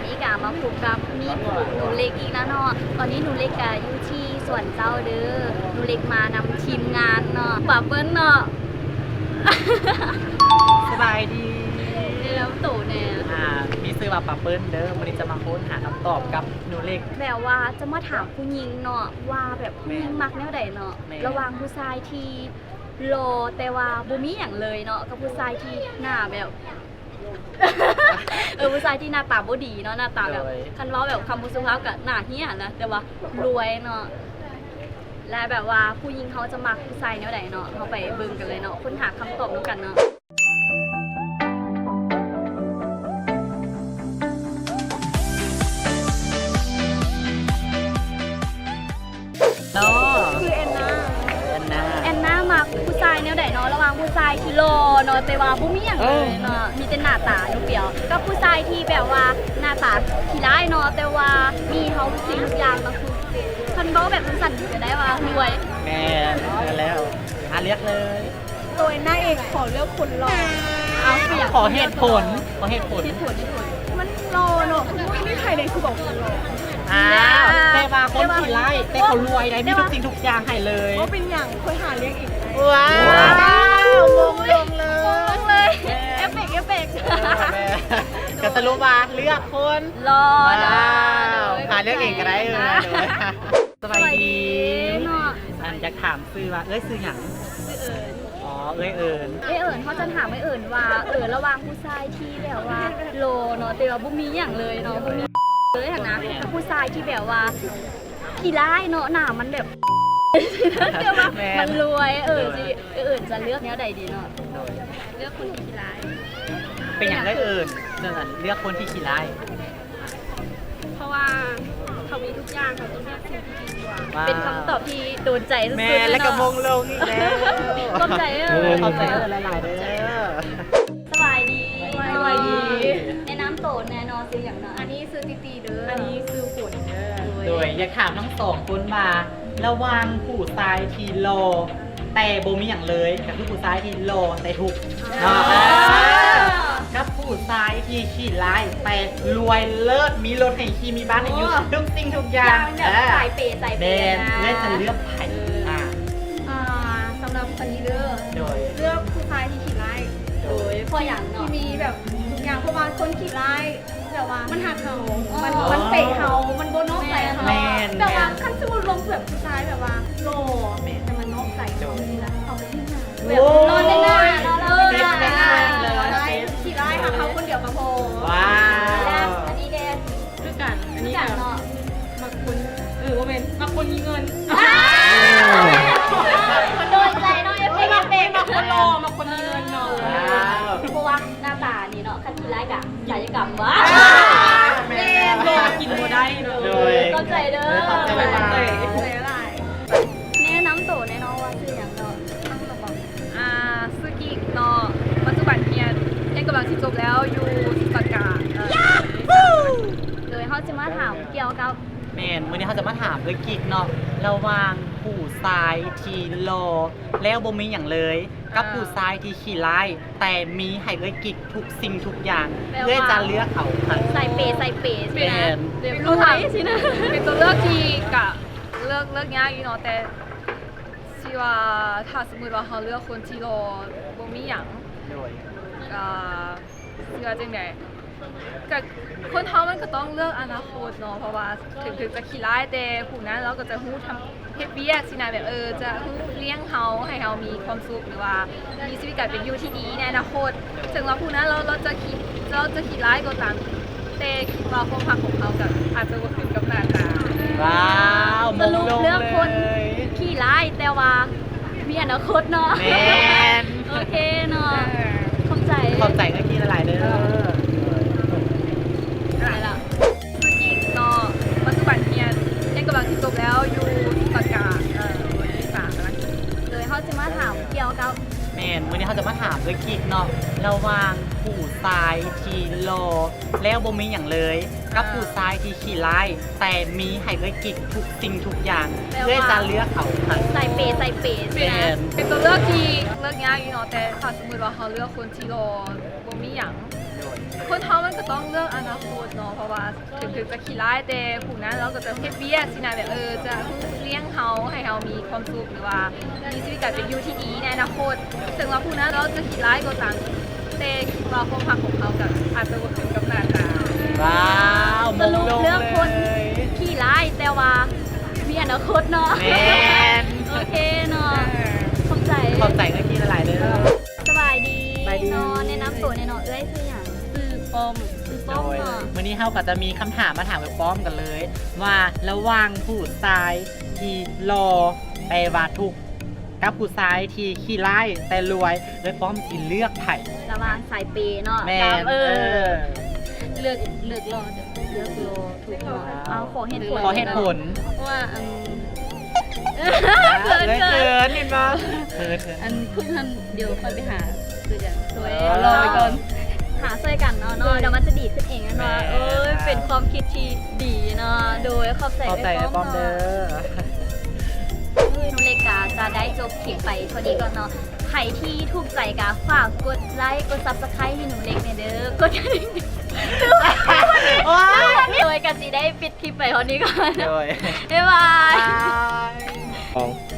ນີ້ກະມາພົບກັບມີດໜູເລັກອີກແລ້ວເນາະ. ຕອນນີ້ໜູເລັກກະຢູ່ທີ່ສວນເຈົ້າເດີ. ໜູເລັກມານຳທີມງານເນາະ ປາເປີ້ນເນາະ. ສະບາຍດີ ແນະນຳໂຕແດ່. ອ່າ ມີຊື່ວ່າປາເປີ້ນເດີ. ມື້ນີ້ຈະມາຄົ້ນຫາຄຳຕອບກັບໜູເລັກ ແບບວ່າຈະມາຖາມຜູ້ຍິງເນາະ ວ່າແບບຜູ້ຍິງມັກແນວໃດເນາະ. ແມ່ນ ລະຫວ່າງຜູ້ຊາຍທີ່ຫຼໍ່ແຕ່ວ່າບໍ່ມີຫຍັງເລີຍເນາະ ກັບຜູ້ຊາຍທີ່ໜ້າແບບ ເອີ ຜູ້ຊາຍທີ່ໜ້າຕາບໍ່ດີເນາະ ໜ້າຕາແບບ ໂດຍ ຄັນເວົ້າແບບຄຳບໍ່ສຸພາບກະໜ້າເຮ້ຍຫັ້ນນະ ແຕ່ວ່າລວຍເນາະ. ແລະແບບວ່າຜູ້ຍິງເຮົາຈະມັກຜູ້ຊາຍແນວໃດເນາະ ເຮົາໄປເບິ່ງກັນເລີຍເນາະ ຄົ້ນຫາຄຳຕອບນຳກັນເນາະ. ເນາະ ຊື່ແອນນາ ແອນນາ ແອນນາມັກຜູ້ຊາຍແນວໃດເນາະ ລະຫວ່າງຜູ້ຊາຍທີ່ຫຼໍ່ເນາະ ແຕ່ວ່າບໍ່ມີຫຍັງເລີຍເນາະ ເອີ ມີແຕ່ໜ້າຕາຢ່າງດຽວ ກັບຜູ້ຊາຍທີ່ແບບວ່າໜ້າຕາຂີ້ຮ້າຍເນາະ ແຕ່ວ່າມີໃຫ້ເຮົາທຸກສິ່ງທຸກຢ່າງເນາະ. ຄືຄັນເວົ້າແບບສັ້ນໆກະໄດ້ວ່າລວຍ. ແມ່ນ ແມ່ນແລ້ວ ຫາເລືອກເລີຍ. ໂຕເອງນາເອງ ຂໍເລືອກຄົນຫຼໍ່. ເອົ້າ ຂໍເຫດຜົນ ຂໍເຫດຜົນ ເຫດຜົນ ມັນຫຼໍ່ເນາະ ບໍ່ມີໃຜໃດຄືບອກຄົນຫຼໍ່. ອ້າວ ແຕ່ວ່າຄົນຂີ້ຮ້າຍ ແຕ່ເຂົາລວຍໄດ໋ ມີທຸກສິ່ງທຸກຢ່າງໃຫ້ເລີຍ. ບໍ່ເປັນຫຍັງ ຂ້ອຍຫາເລືອກເອງກະໄດ້. ວ້າວ ໂອ້ຍ ມົ້ງລົງເລີຍ ມົ້ງລົງເລີຍ. ເອີ ເອຟເຟັກ ເອຟເຟັກ ເອີ ແມ່ນ ກະສະຫຼຸບວ່າເລືອກຄົນຫຼໍ່. ວ້າວ ໂດຍ ຫາເລືອກເອງກະໄດ້. ໂດຍ ໂດຍ ສະບາຍດີເນາະ. ອັນ ຢາກຖາມຊື່ວ່າ ເອື້ອຍຊື່ຫຍັງ? ຊື່ເອີນ. ອໍ ເອື້ອຍເອີນ ເອື້ອຍເອີນ ເຮົາຈະຖາມເອື້ອຍເອີນວ່າ ເອີ ລະຫວ່າງຜູ້ຊາຍທີ່ແບບວ່າຫຼໍ່ເນາະ ແຕ່ວ່າບໍ່ມີຫຍັງເລີຍເນາະ ບໍ່ມີເລີຍຫັ້ນນະ ກັບຜູ້ຊາຍທີ່ແບບວ່າຂີ້ຮ້າຍເນາະ ໜ້າມັນແບບ ແຕ່ວ່າມັນລວຍ ເອີ ຊິ ເອື້ອຍເອີນຈະເລືອກແນວໃດດີເນາະ? ໂດຍ ເລືອກຄົນທີ່ຂີ້ຮ້າຍ. ເປັນຫຍັງເອື້ອຍເອີນເລືອກ ເລືອກຄົນທີ່ຂີ້ຮ້າຍ? ເພາະວ່າເຂົາມີທຸກຢ່າງ ເຮົາຕ້ອງເລືອກສິ່ງທີ່ດີກວ່າ. ວ້າວ ເປັນຄຳຕອບທີ່ໂດນໃຈສຸດໆ ແມ່ນ ເລີຍເນາະ ແລ້ວກະມົ້ງລົງອີກແລ້ວ. ຂອບໃຈເດີ້ ຂອບໃຈເອື້ອຍຫຼາຍໆເດີ້. ສະບາຍດີ ສະບາຍດີ ແນະນຳໂຕແດ່ເນາະ ຊື່ຫຍັງເນາະ? ອັນນີ້ຊື່ຕິຕິເດີ້. ອັນນີ້ຊື່ຝົນເດີ້. ໂດຍ ຢາກຖາມທັງສອງຄົນວ່າ ລະຫວ່າງຜູ້ຊາຍທີ່ຫຼໍ່ ແຕ່ບໍ່ມີຫຍັງເລີຍ ກະຄືຜູ້ຊາຍທີ່ຫຼໍ່ແຕ່ທຸກເນາະ ເອີ ກັບຜູ້ຊາຍທີ່ຂີ້ຮ້າຍແຕ່ລວຍເລີດ ມີລົດໃຫ້ຂີ່ ມີບ້ານໃຫ້ຢູ່ ໂອ້ ທຸກສິ່ງທຸກຢ່າງ ຢ່າງແບບ ເອີ ສາຍເປ ສາຍເປ ແມ່ນ ນະ ເອື້ອຍຈະເລືອກໃຜ? ເອີ ອ່າ ອ່າ ສຳລັບອັນນີ້ເດີ້ ໂດຍ ເລືອກຜູ້ຊາຍທີ່ຂີ້ຮ້າຍ ໂດຍ ເພາະຫຍັງເນາະ? ທີ່ມີແບບທຸກຢ່າງ ເພາະວ່າຄົນຂີ້ຮ້າຍ ແບບວ່າມັນຮັກເຮົາ ມັນ ອໍ ມັນເປະເຮົາ ມັນບໍ່ນອກໃຈເຮົາ ແມ່ນ ແບບວ່າ ແມ່ນ ຄັນສົມມຸດລວມແບບຜູ້ຊາຍແບບວ່າຫຼໍ່ ແມ່ນ ແຕ່ມັນນອກໃຈເຮົາ ໂດຍ ນີ້ນະ ເຮົາບໍ່ເຮັດຫຍັງ ໂອ້ ແບບນອນແຕ່ໜ້າ ເອີ ຂີ້ຮ້າຍຮັກເຮົາຄົນດຽວກະພໍ. ວ້າວ ອັນນີ້ແດ່ ຄືກັນ ອັນນີ້ກະ ຄືກັນເນາະ ມັກຄົນ ເອີ ບໍ່ແມ່ນ ມັກຄົນມີເງິນ. ໂດນໃຈເນາະ ເອັບເອັກ ເອັບເອັກ ມັກຄົນຫຼໍ່ ມັກຄົນມີເງິນເນາະ. ວ້າວ ເພາະວ່າໜ້າຕານີ້ເນາະ ຄັນຂີ້ຮ້າຍກະກາຍະກຳ. ວ້າວ ແມ່ນ ແມ່ນ ບໍ່ກິນບໍ່ໄດ້ເນາະ. ໂດຍ ຂອບໃຈເດີ້ ຂອບໃຈຫຼາຍໆ. ແນະນຳໂຕແດ່ເນາະ ວ່າຊື່ຫຍັງເນາະ? ອ່າ ຊື່ກິກເນາະ ປັດຈຸບັນຮຽນ ຮຽນກຳລັງຊິຈົບແລ້ວ ຢູ່ສະກາ ເອີ ໂດຍ ເຮົາຈະມາຖາມກ່ຽວກັບ ແມ່ນ ມື້ນີ້ເຮົາຈະມາຖາມເອື້ອຍກິກເນາະ ລະຫວ່າງຜູ້ຊາຍທີ່ຫຼໍ່ແລ້ວບໍ່ມີຫຍັງເລີຍ ກັບ ອ່າ ຜູ້ຊາຍທີ່ຂີ້ຮ້າຍແຕ່ມີໃຫ້ເອື້ອຍກິກທຸກສິ່ງທຸກຢ່າງ ແປວ່າ ເອື້ອຍຈະເລືອກເອົາໃຜ? ສາຍເປ ສາຍເປ ແມ່ນ ເປັນ ເປັນ ເປັນຕົວເລືອກທີ່ກະເລືອກ ເລືອກຍາກຢູ່ເນາະ ແຕ່ ຊິວ່າ ຖ້າສົມມຸດວ່າເຮົາເລືອກຄົນທີ່ຫຼໍ່ ບໍ່ມີຫຍັງ ໂດຍ ອ່າ ຊິວ່າຈັ່ງໃດ ກະ ຄົນເຮົາມັນກະຕ້ອງເລືອກອະນາຄົດເນາະ ເພາະວ່າເຖິງ ເຖິງຈະຂີ້ຮ້າຍ ແຕ່ຜູ້ນັ້ນລາວກະຈະຮູ້ທຳ ເຮັດວຽກຊີ້ນະ ແບບ ເອີ ຈະຮູ້ລ້ຽງເຮົາ ໃຫ້ເຮົາມີຄວາມສຸກ ຫຼືວ່າມີຊີວິດການເປັນຢູ່ທີ່ດີໃນອະນາຄົດ. ເຖິງວ່າຜູ້ນັ້ນລາວ ລາວຈະຂີ້ ລາວຈະຂີ້ຮ້າຍກໍຕາມ ແຕ່ຄິດວ່າຄວາມຮັກຂອງເຮົາກະອາດຈະບໍ່ຂຶ້ນກັບໜ້າຕາ. ວ້າວ ສະຫຼຸບເລືອກຄົນຂີ້ຮ້າຍ ແຕ່ວ່າມີອະນາຄົດເນາະ. ແມ່ນ ໂອເຄເນາະ ເອີ ຂອບໃຈ ຂອບໃຈເອື້ອຍກິກຫຼາຍໆເດີ. ເອີ ໄດ້ລະ ຊື່ກິກເນາະ ປັດຈຸບັນຮຽນ ຮຽນກຳລັງຊິຈົບແລ້ວ ຢູ່ສະກາ ເອີ ປີສາມກຳລັງ ໂດຍ ເຮົາຈະມາຖາມກ່ຽວກັບ ແມ່ນ ມື້ນີ້ເຮົາຈະມາຖາມເອື້ອຍກິກເນາະ ລະຫວ່າງຜູ້ຊາຍທີ່ຫຼໍ່ແລ້ວບໍ່ມີຫຍັງເລີຍ ກັບ ອ່າ ຜູ້ຊາຍທີ່ຂີ້ຮ້າຍ ແຕ່ມີໃຫ້ເອື້ອຍກິກທຸກສິ່ງທຸກຢ່າງ ແປວ່າ ເອື້ອຍຈະເລືອກເອົາໃຜ? ສາຍເປ ສາຍເປ ແມ່ນ ເປັນຕົວເລືອກທີ່ເລືອກຍາກຢູ່ເນາະ ແຕ່ຖ້າສົມມຸດວ່າເຮົາເລືອກຄົນທີ່ຫຼໍ່ ບໍ່ມີຫຍັງ ໂດຍ ຄົນເຮົາມັນກໍຕ້ອງເລືອກອະນາຄົດເນາະ ເພາະວ່າເຖິງ ເຖິງຈະຂີ້ຮ້າຍ ແຕ່ຜູ້ນັ້ນລາວກໍຈະເຮັດວຽກຊີ້ນະ ແບບ ເອີ ຈະຮູ້ສຶກລ້ຽງເຮົາ ໃຫ້ເຮົາມີຄວາມສຸກ ຫຼືວ່າມີຊີວິດການເປັນຢູ່ທີ່ດີໃນອະນາຄົດ. ເຖິງວ່າຜູ້ນັ້ນລາວຈະຂີ້ຮ້າຍກໍຕາມ ແຕ່ຄິດວ່າຄວາມຮັກຂອງເຮົາກໍອາດຈະບໍ່ຂຶ້ນກັບໜ້າຕາ. ວ້າວ ສະຫຼຸບເລືອກຄົນຂີ້ຮ້າຍ ແຕ່ວ່າມີອະນາຄົດເນາະ. ແມ່ນ ໂອເຄເນາະ ຂອບໃຈ ຂອບໃຈເອື້ອຍທີ່ຫຼາຍໆເດີ. ສະບາຍດີ ສະບາຍດີເນາະ ແນະນຳໂຕແດ່ເນາະ ເອື້ອຍຊື່ຫຍັງ? ຊື່ປ້ອມ ຊື່ປ້ອມເນາະ. ມື້ນີ້ເຮົາກໍຈະມີຄຳຖາມມາຖາມເອື້ອຍປ້ອມກັນເລີຍ ວ່າລະຫວ່າງຜູ້ຊາຍທີ່ຫຼໍ່ແຕ່ວ່າທຸກ ກັບຜູ້ຊາຍທີ່ຂີ້ຮ້າຍແຕ່ລວຍ ເອື້ອຍປ້ອມຊິເລືອກໃຜ? ລະຫວ່າງສາຍເປເນາະ ແມ່ນ ກັບ ເອີ ເອີ ເລືອກ ເລືອກຫຼໍ່ ເລືອກຫຼໍ່ ທຸກເນາະ. ເອົາ ຂໍເຫດຜົນ ຂໍເຫດຜົນ ເພາະວ່າ ອັນ ອ່າ ເຂີນ ເຂີນ ເຂີນ ເຫັນບໍ່? ເຂີນ ເຂີນ ອັນ ເພິ່ນຫັ້ນ ດຽວຄ່ອຍໄປຫາ ຄືກັນ ຊ່ວຍ ເອີ ລໍໄວ້ກ່ອນ ຫາຊ່ວຍກັນເນາະ ເນາະ ດຽວມັນຈະດີຂຶ້ນເອງເນາະ. ເອີ ເປັນຄວາມຄິດທີ່ດີເນາະ. ໂດຍ ຂອບໃຈ ຂອບໃຈອ້າຍປ້ອມເດີ. ມື້ນີ້ໜູເລັກກະຈະໄດ້ຈົບຄລິບໄປເທົ່ານີ້ກ່ອນເນາະ. ໃຜທີ່ຖືກໃຈກະຝາກກົດໄລ ກົດ Subscribe ໃຫ້ໜູເລັກແດ່ເດີ ກົດກະດິ່ງ ໂອ້ຍ ໂດຍກະຊິໄດ້ປິດຄລິບໄປເທົ່ານີ້ກ່ອນ. ໂດຍ ບາຍບາຍ ບາຍ.